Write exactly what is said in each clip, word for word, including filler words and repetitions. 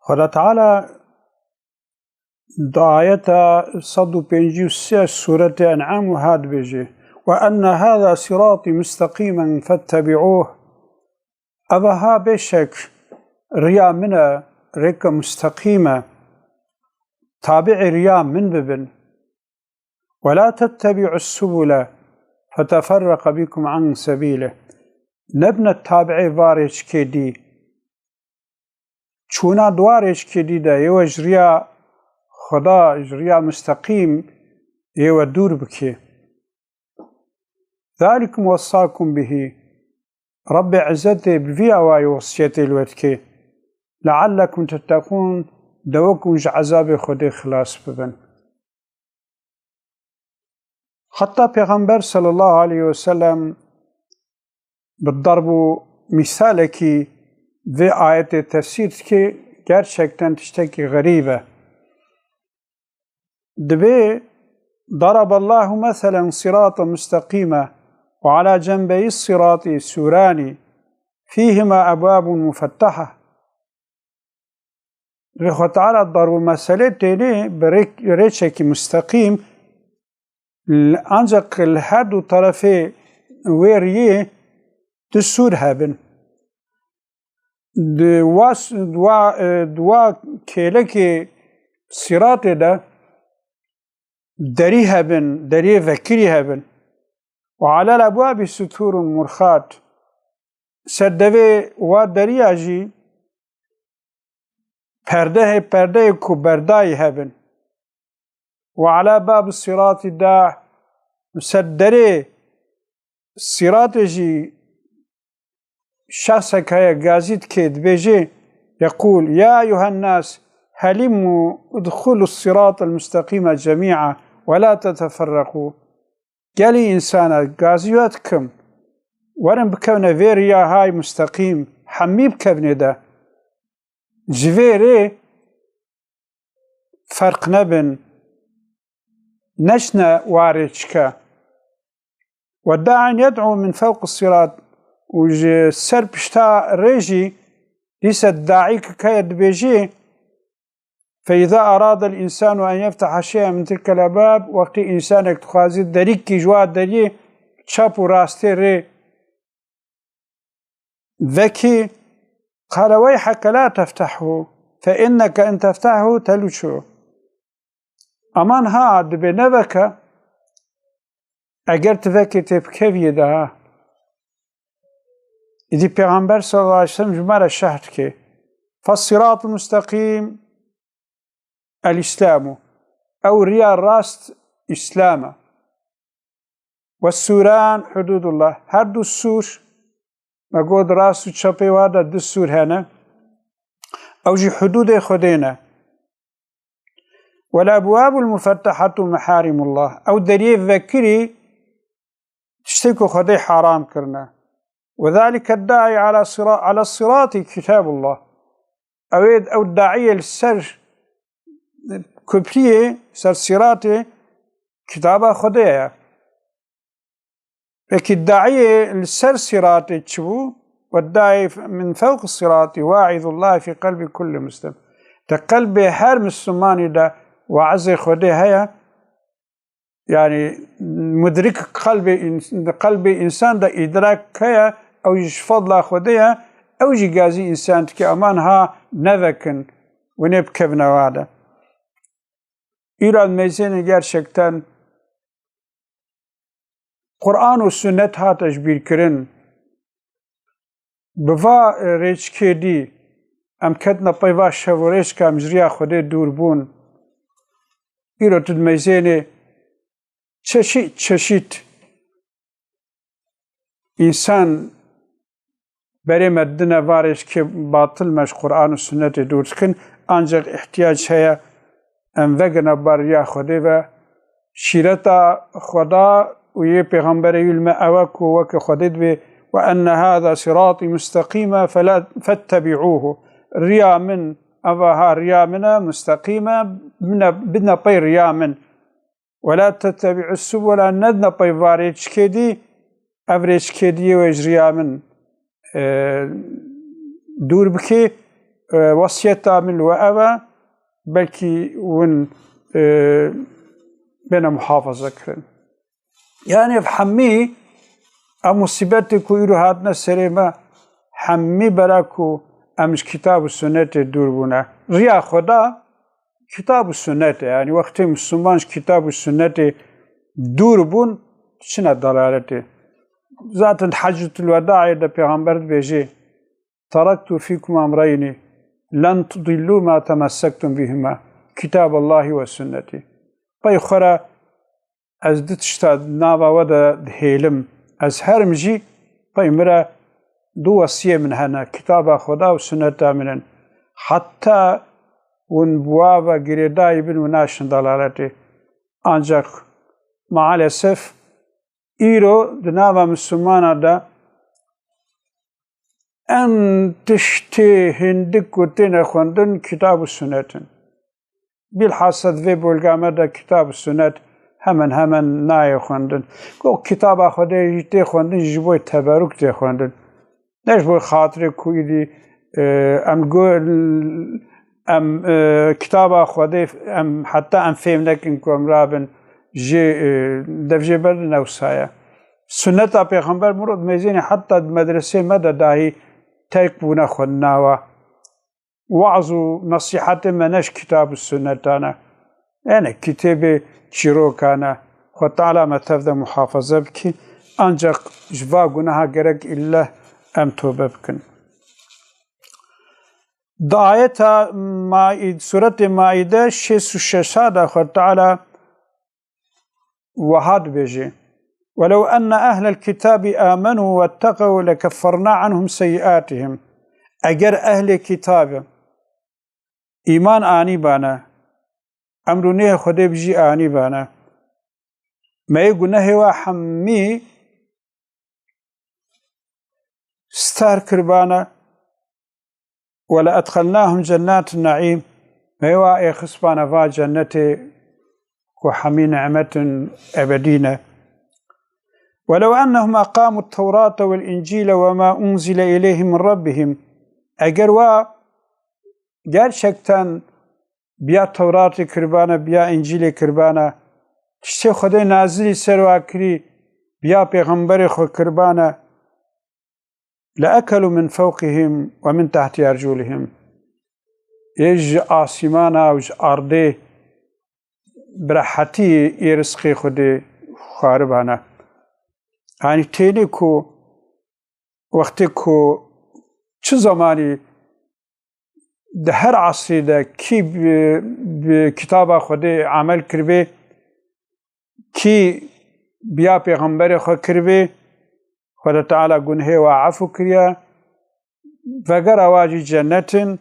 Xweda Teala di ayeta sed û pêncî û sê Sûretê En'am wiha dibêje, "Ve enne hâzâ sirâtî mustaqîmen fettebi'ûh." Ev ha bêşek riya min e, rêke musteqîm e. Tabi'ê riya min bibin. "Ve la tettebi'us subule feteferreqe bikum an sebîlih." Nebne tabi'ê va rêçikê dî. Çûna di wa rêçikê dî de yê we ji riya Xweda, ji riya musteqîm yê we dûr bikê. "Zalikum wessakum bihî." Rebbê Izzetê bi vî awayî wesiyetê li we dikê. "Leallekum tetteqûn", de wek hûn ji ezabê Xwedê xilas bibin. Heta Pêxember sallallahu aleyhi ve sellem bi darb û mîsalekî vê ayetê tefsîr dike, gerçekten tiştekî xerîb e. Dibê, "Daraballahu meselen sirata mustaqîme ve ala cenbeyî sirati sûrani fîhima ebwabun mufettaha." Rê Xwe Teala darb û meselê tênê bi rêk-, rêçekî musteqîm, l-, ancaq li her du terefê wê riyê du sûr hebin. Di wa s-, di wa, e, di wa kêlekê sîratê de derî hebin, deriyê vekirî hebin. "Ve alel ebwabi suturun murxat." Ser devê wa deriya jî perdehê, perdeyê ku berdayî hebin. "Ve ala babi sirati da", ser derê sîratê jî şexsek heye, gazî dike, dibêje, "Yeqûl, ya eyyuhen nas, helimu idxulu siratal mustaqîme cemî'a ve la teteferreqû." Gelî însana, gazî we dikim, werin bikevne vê riya hay musteqîm, hemî bikevnê de. Ji vê rê ferq nebin, neçne wa rêçike. "Ve da'in yed'u min fewqi sirat", û ji ser pişta rê jî dîse daî kikeye dibêjê, "Fe îza arada el însanu en yefteha şey'en min tilkel ebwab", wextê însanek dixwazî derîkî ji wa deriyê çap û rastê rê vekî, "Qale weyheke la teftehhu, fe inneke in teftehhu teluçhu." Aman ha, dibê neveke, eger tu vekê tê bikeviyê de ha. Îdî Pêxember sallallahu aleyhi ve sellem ji me re şerh dike. "Fes-siratul musteqîm el-îslamu." Ew riya rast Îslam e. "Ve sûran hududullah." Her du sûr, me got rast û çepê wa de du sûr hene. Ew jî hududê Xwedê ne. "Vel ebwabul mufettehatu meharimullah." Ew deriyê vekirî tiştê ku Xwedê haram kirine. "Ve zalike daî ala sira-, ala sirati kitabullah." Ew ê, ew daîyê li ser kupriyê, ser siratê kitaba Xwedê ye. Peki daîyê li ser siratê çi bû? "Ve daî min fewqi sirati vaizullah fi qelbi kulli muslim." Di qelbê her Mislimanî de waizê Xwedê heye, yani mudrik qelbê ins-, di qelbê însan de îdrak heye, ew jî ji fadla Xwedê ye, ew jî gazî însan dike, aman ha nevekin, winê bikevine wa de. Îro em mêzênê gerçekten Quran û sunnet hate ji bîr kirin. Bi va, e, rêçikê dî em ketine pey va şev û rêçika em ji riya Xwedê dûr bûn. Îro tu dimeyzênê çeşît çeşît însan berê me didine va rêçikê batil me ji Quran û sunnetê dûr dikin. Ancak ihtiyac heye em vegirine bar riya Xwedê ve. Şîreta Xweda û yê Pêxemberê wî li me ew e ku weke Xwedê dibê, "Ve enne hâzâ sirâtî musteqîme fela, fettebi'ûhu." Riya min, eva ha riya min e, musteqîm e, bine, bine pey riya min. "Ve la tettebi'us subula", nedine pey va rêçikê dî, ev rêçikê dî yê wê ji riya min, e, dûr bikê. e, wesiyeta min li we ev e, belkî hûn, e, bêne muhafaza kirin. Yani ev hemî, ev musîbetê ku îro hatine serê me, hemî bera ku em ji kitab û sunnetê dûr bûne. Riya xwe da kitab û sunnet e. Yani wextê Müslüman ji kitab û sunnetê dûr bûn, çine dalaletê. Zaten Heccetul Wedaê de Pêxember dibêje, "Teraktu fîkum emreyni len tudillu ma temessektum bihima, kitaballahi ve sünneti." Pey xwe re ez du tişta di nava we de dihêlim. Ez herim jî, pey min re du wesiyê min hene, kitaba Xweda û sunneta min in. Heta hûn bi wa ve girêdayî bin û naşin dalaletê. Ancak maalesef îro di nava Müslümana de em tiştê hindik ku têne xwendin kitab û sunnet in. Bilhassa di vê bolga me de kitab û sunnet hemen hemen nayê xwendin. Ku kitaba Xwedê jî tê xwendin, ji bo teberûk tê xwendin. Ne ji bo xatirê ku îdî, e, em gu-, em, e, kitaba Xwedê em heta em fêm nekin ku em rabin jê, e, dev jê berdin ew saya. Sunneta Pêxember mirov mêzênê heta di medresê me de dahî terk bûne xwendina wa. Weaz û nesîhetê me ne ji kitab û sunnetan e. Ene kitêbê çîrokan e. Xwe Teala me tev de muhafaze bikî. Ancak ji va gunaha gerek îlle em tobe bikin. Di ayeta Maîd-, Suretê Maîde şêst û şeş de Xwe Teala wiha dibêje, "Welew enne ehlel kitabi amenu wetteqew lekefferna anhum seyyiatihim." Eger ehlê kitabe îman anîbane, emr û nehê Xwedê bi jî anîbane, me yê gunehê wa hemî star kiribane, "Wele edxelnahum cennatin naîm." Me wa êxistbane va cennetê ku hemî nimetin ebedî ne. "Welew ennehum aqamu tewrate vel încîle ve ma unzile ileyhim min rabbihim." Eger wa gerçekten biya Tewratê kiribane, biya Încîlê kiribane, tiştê Xwedê nazilî ser wa kirî, biya pêxemberê xwe kiribane, "leekelu min fewqihim ve min tahti erculihim." Ê ji asîmana û ji ardê bi rehetî ê rizqê Xwedê xwaribane. Yanî tênê ku wextê ku çi zemanî di her esrî de kî bi, bi kitaba Xwedê emel kiribê, kî biya pêxemberê xwe kiribê, Xwedê Teala gunhê wa efû kiriye, vegera wa jî cennet in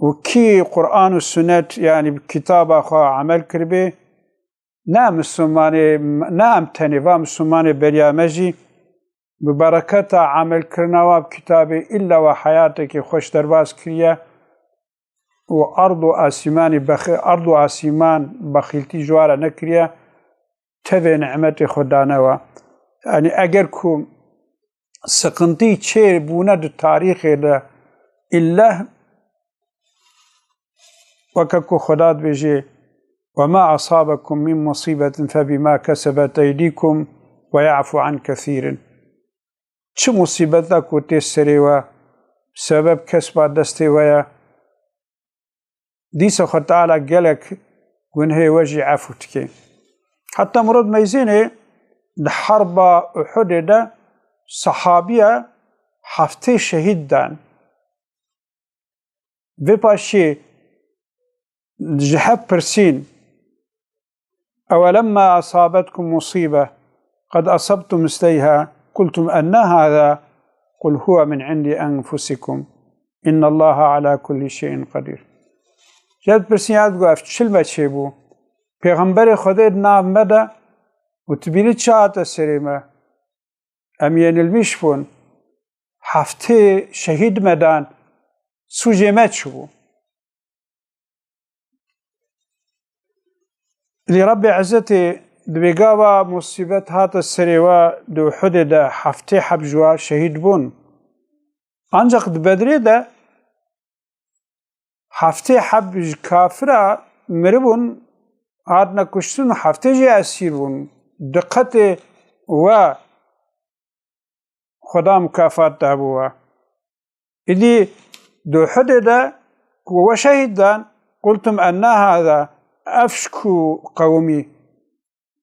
û kî Quran û Sunnet, yanî bi kitaba xwe emel kiribê, ne Mislimanê, ne em tenê, va Mislimanê beriya me jî bi bereketa emelkirina wa bi kitabê îlla wa heyatekî xweş derbas kiriye û erd û asîmanî bexî-, erd û asîman bexîltî ji wa re nekiriye, tevê nimetê xwe dane wa. Yanî eger ku siqintî çê bûne di tarîxê de îlle, weke ku Xweda dibêje, "Ve ma asabekum min musîbetin fe bima kesebet eydîkum ve ya'fu an kesîrin." Çi musîbeta ku tê serê we, sebeb kesba destê we ye, dîsa Xwe Teala gelek gunhê we jî efû dike. Heta mirov meyzênê di herba Uhudê de sehabiye heftê şehîd dan. Vê paşê ji hev pirsîn, "Ewelemma asabetkum musîbe qed asabtum misleyha kultum enna hâzâ, qul huwe min indî enfusikum, innallaha alâ kullî şeyin qedîr." Ji hev pirsîn ya digot, "Ev çi li me çêbû? Pêxemberê Xwedê di nav me de û tu bînî çi hate serê me?" Em yenilmiş bûn. Heftê şehîd me dan. Sûcê me çi bû? Lê Rebbê Ezzetê di vêga va musîbet hate serê wa di Uhudê de heftê heb ji wa şehîd bûn. Ancak di Bedrê de Heftê heb ji kafira miribûn, hatine kuştin, heftê jî esîr bûn. Diqetê we Xweda mukafat da bo we. Îdî di Uhudê de ku we şehîd dan, "Qultum enna hada, ev ji ku qewimî?"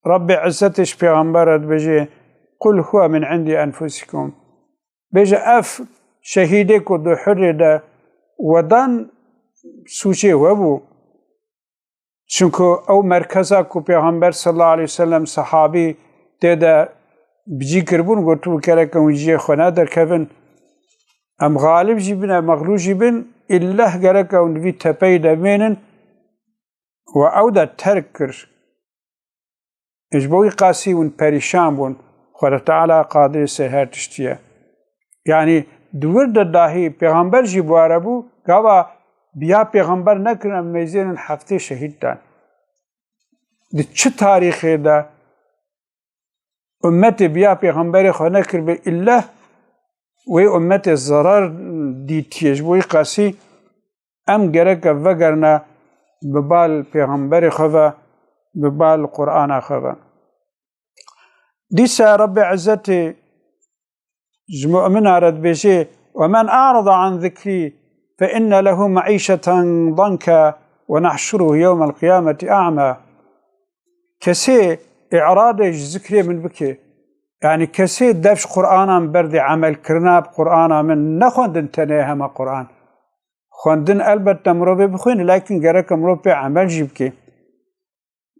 Rebbê Îzzetê ji Pêxember re dibêje, "Qul huwe min indî enfusikum." Bêje, ev şehîdê ku di Uhudê de we dan, sûcê we bû. Çunku ew merkeza ku Pêxember sallallahu aleyhi ve sellem, sehabî tê de bi cî kiribûn, gotibû, "Gereke hûn cihê xwe nederkevin. Em xalib jî bin, em mexlûb jî bin, îlleh gereke hûn di vî tepeyê de bimênin." Û ew de terk kir. Ji bo wî qasî hûn perîşan bûn. Xweda Teala qadirê ser her tiştî ye. Yanî di wir de dahî Pêxember jî bi we re bû, gava bi ya Pêxember nekirin, em mêzênin heftê şehîd dan. Di çi tarîxê de ummetê bi ya Pêxemberê xwe nekiribe îlleh, wê ummetê zerar dîtiye. Ji bo wî qasî em gereke vegerine bi bal Pêxemberê xwe ve, bi bal Qur'ana xwe ve. Dîsa Rebbê Îzzetê ji mu'mina re dibêje, "Ve men a'rada an zikrî fe inne lehu me'îşeten danke ve nehşuruhu yewmel qiyameti a'ma." Kesê îradê ji zikrê min bike, yanî kesê dev ji Qur'ana min berdê, emelkirina bi Qur'ana min, ne xwendin tenê hema Qur'an. Xwendin elbette mirovê bixwîne, lakin gereke mirov pê emel jî bike.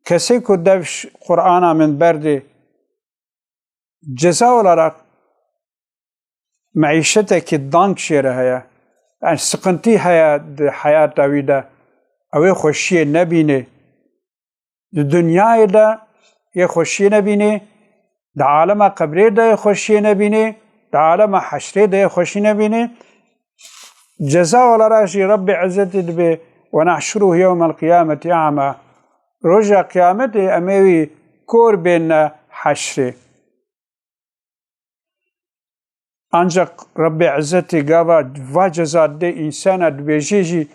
Kesê ku dev ji Qur'ana min berdê, ceza olarak meîşetekî dank jê re heye. Yani sıkıntı heye di heyata wî de. Ew ê xweşiyê nebînê. Di dinyayê de yê xweşiyê nebînê, di alema qebrê de yê xweşiyê nebînê, di alema heşrê de yê xweşî nebînê. Ceza olarak jî Rebbê Izzetê dibê, "Ve nehşuruhu yewmel qiyameti a'ma." Roja qiyametê em ê wî kor bêne heşrê. Ancak Rebbê Izzetê gava va ceza dê însana dibêjê jî,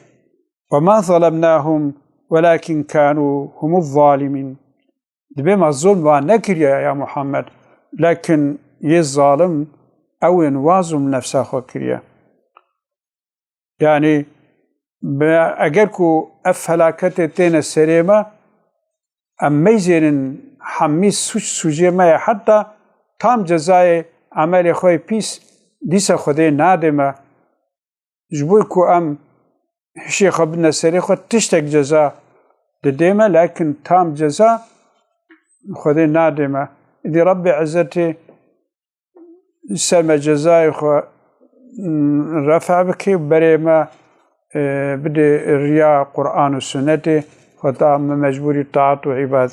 "Ve ma zalemnahum velakin kanu humuz zalimin." Dibê me zulm van nekiriye ya Muhammed, lakin yê zalim ew ên wa zulm nefsa xwe kiriye. Yani, bi-, eger ku ev felaketê têne serê me, em meyzênin hemî suç sucê me ye, heta tam cezayê emelê xwe yê pîs dîsa Xwedê nadê me. Ji bo ku em hişê xwe bidine serê xwe, tiştek ceza didê me, lakin tam ceza Xwedê nadê me. Îdî Rebbê Izzetê ser me cezayê xwe, mm, refa bike û berê me, e, bide riya Qur'an û Sunnetê, xwe ta me mecbûrî taat û îbadet.